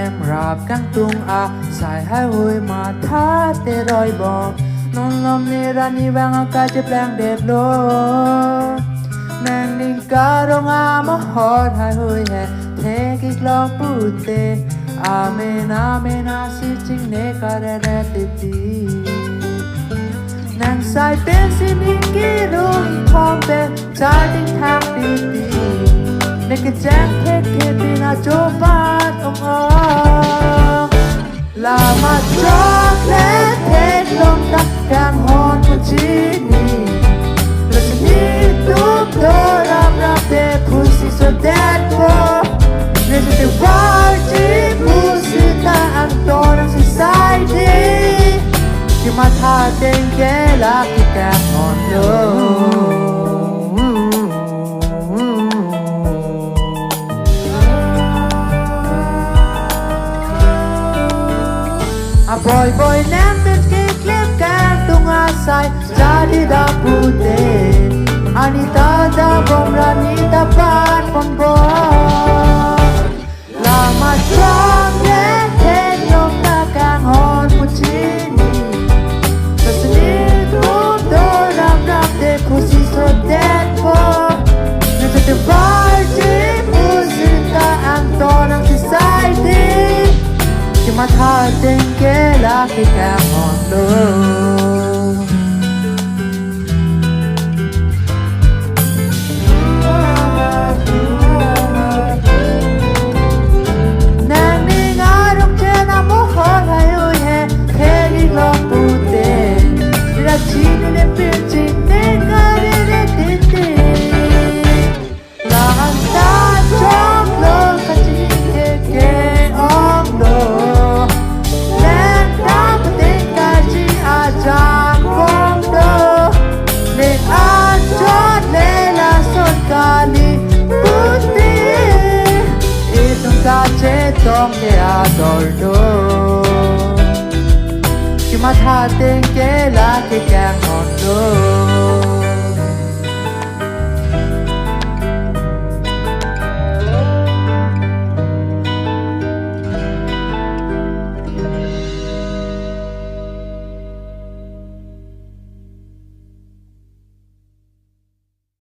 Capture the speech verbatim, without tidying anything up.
Rap kangtung asai haihui matha te roi bom. Non lom ni rani vang akacheplangdetlo. Nangning karong amohor haihui he thekik long pute. Amen, amen, asi chingnekare re titi. Nang sai pensi ning kirung thom pen charting thak titi. Neke jang thek thek pina chopat ong ong. Lama choklet theklong ta kanghon pu chini. Lasi netum do rap rap te pusi sodetpo. Nesi te varji pusi ta angton si sai di. Kematha ateng ke lake kanghon lo. Aboi boi nem pen keklem kangtung asai jadi da pute. Ani ta da bom rani ta pat pon bom. Lama choklet theklong ta kanghon pu chini. Lasi netum do rap rap te pusi sodetpo. Nesi te varji pusi ta angton si sai di. Kematha ateng ke lake kanghon lo. Nangning arong chen amohor haihui he thekik long pute. Ra chinine pin chingnekare re titi. La-an ta choklo kachingthek ke onglo. Nang ta pating kachi ajak bomlo. Le achot le lason kali pute. Itum kachetong ke ador do. Kematha ateng ke lake kanghon lo.